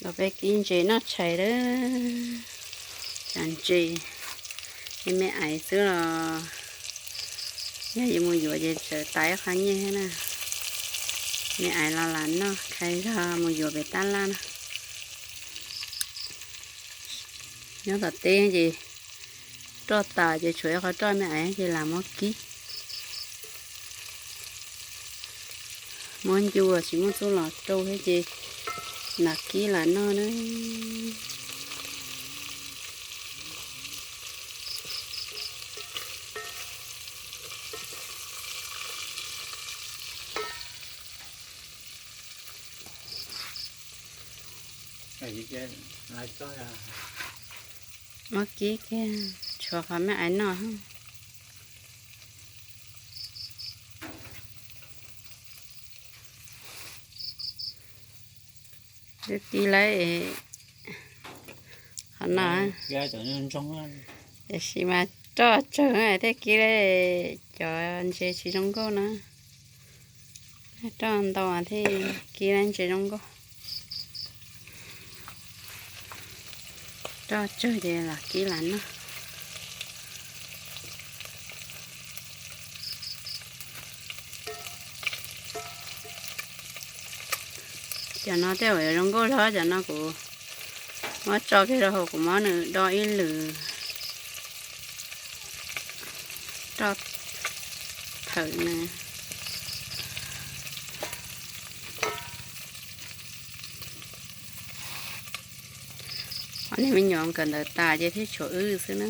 Los peb kib ntses noj tshais lawm. Cov ntses, tej me aiv xwb los yog yuav mus yuav ces txawm tas ib qho nyiaj thiab na. Me aiv los lam noj, khai zog mus yuav pem tab laj na. Nyob tom teb ces roj tas ces tshuav ib qho roj me aiv ces lam muab kib. Muab ncu tsis muaj txuj lom rau thiab ces lam kib lam noj na. Muab kib kiag, tshuav qhov me aiv noj. Twb kib lawm qhov no, tiam sis mas roj tsawg thiaj kib li. Cov ntses tsis zoo nkauj na, roj ntau thiaj kib ntses zoo nkauj. Roj tsawg ces lam kib lam noj. Cov no tej zaum yuav zoo nkauj zog, cov no kuv muab tso kiag rau hauv kuv muab nws do ib lwm roj thawm na. Ob niag me nyuam kawm ntawv tas ces thiaj tshuav wb xwb na.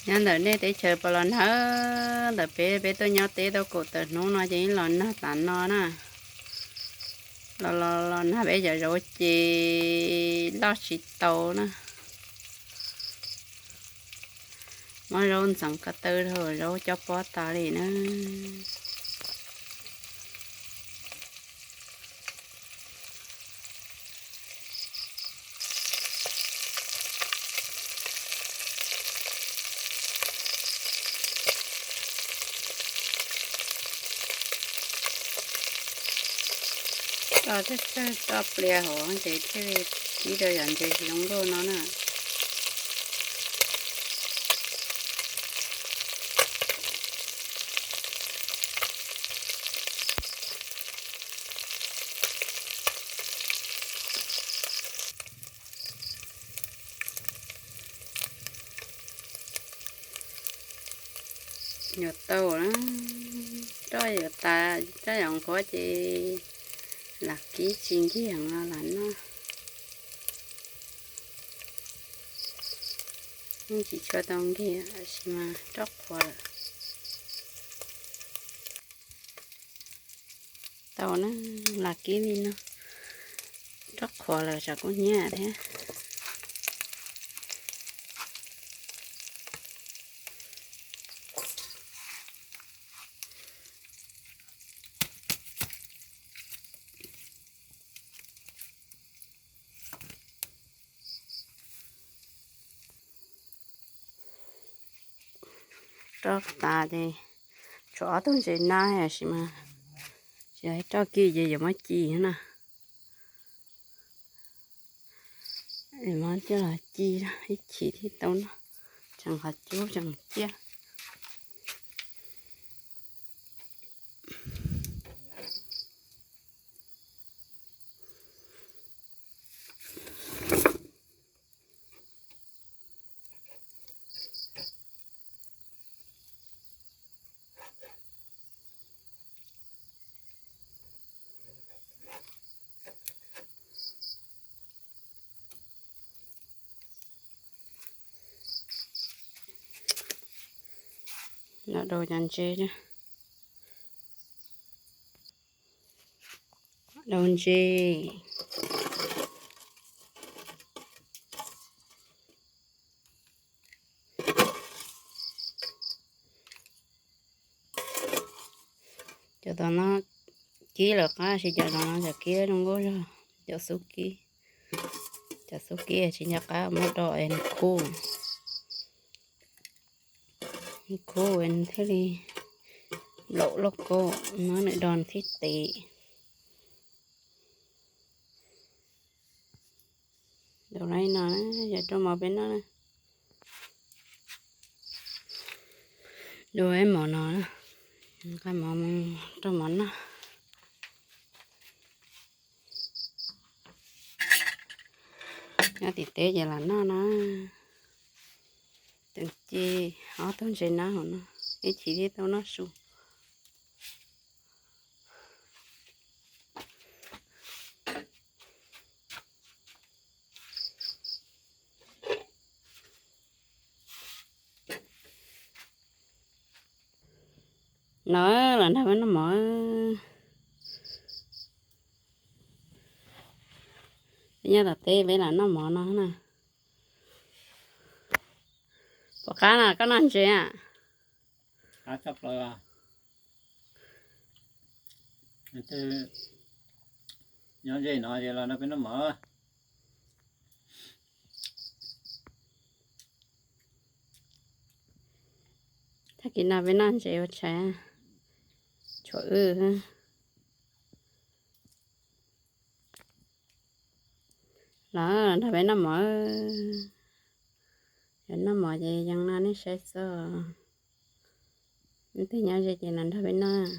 Nyob ntawm nej teb chaws puas los nag? Ntawm peb, peb tuaj nyob teb tau kaum tawm hnub no ces yeej los nag tas no na. Los los los nag peb cov zaub ces loj tsis tau na. Muab zaub ntxeev ko taw rau zaub cob pob tas li na. Roj tsawg tsawg, roj plias hauv ces thiaj li kib rau yam ntses tsis zoo nkauj no na. Yuav tau na, roj yuav tas, roj yuav qhuav ces lam kib tsis nkiag no lam noj. Yeej tsis tshua tau nkiag tab sis mas roj qhuav lawm. Tau na, lam kib li no, roj qhuav lawm tsam kuj hnyiab thiab. Roj tas ces tshuav ob tug ntses na, tab sis mas tsis roj kib ces yuav muab ci na. Muab coj los ci ib chim thiaj tau noj, tseem qhov cub tseem ciaj. Los daus cov ntses, daus ntses. Cov tom no kib lawm qab, tsis cov no, cov kib zoo nkauj zog, cov xub kib. Cov xub kib tsis nco qab muab do es nws khub, nws khub es nws thiaj li nplaum lauj kaub no, nws do nws thiaj tiv. Dua no, yog rau mov peb noj. Dua ib mov no, nqa mov rau mov noj. Nyob tim teb ces lam noj no. Tus ci ob tug ntses nab hauv no, ib chim thiaj tau noj su. No los nrog peb noj mov. Peb nyob tom teb peb lam noj mov no na. Pom qab no koj noj ntses a? Nyob ze no ces los nrog peb noj mov. Tag kis no peb noj ntses ua tshais, tshuav wb. Los nrog peb noj mov. Yog noj mov ces yeej no nej saib xwb. Nej twg nyob ze ces los nrog peb noj.